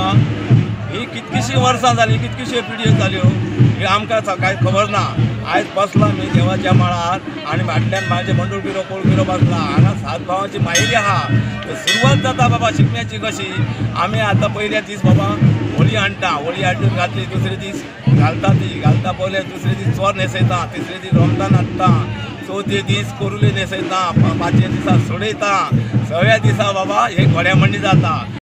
बाबा ही कितकीशी वर्सां जाली, कितकीश्यो पिढयो जाल्यो, हे आमकां कांय खबर ना. आयज बसला मी देवाच्या माळार आनी फाटल्यान म्हाजे मंडूळ पिरो कोळ पिरो बसला. हांगा सात भावांची माहेरी आहा. सुरवात जाता बाबा शिगम्याची कशी. आमी आतां पयल्या दीस बाबा होळी हाडटा, होळी हाडून घातली, दुसरे दीस घालता ती घालता पयले, दुसरे दीस चोर न्हेसयता, तिसरे दीस रोमतां नाचता, चवथे दीस कोरुले न्हेसयता, पांचव्या दिसा सोडयता, सव्या दिसा बाबा हे घोड्या मंडी जाता.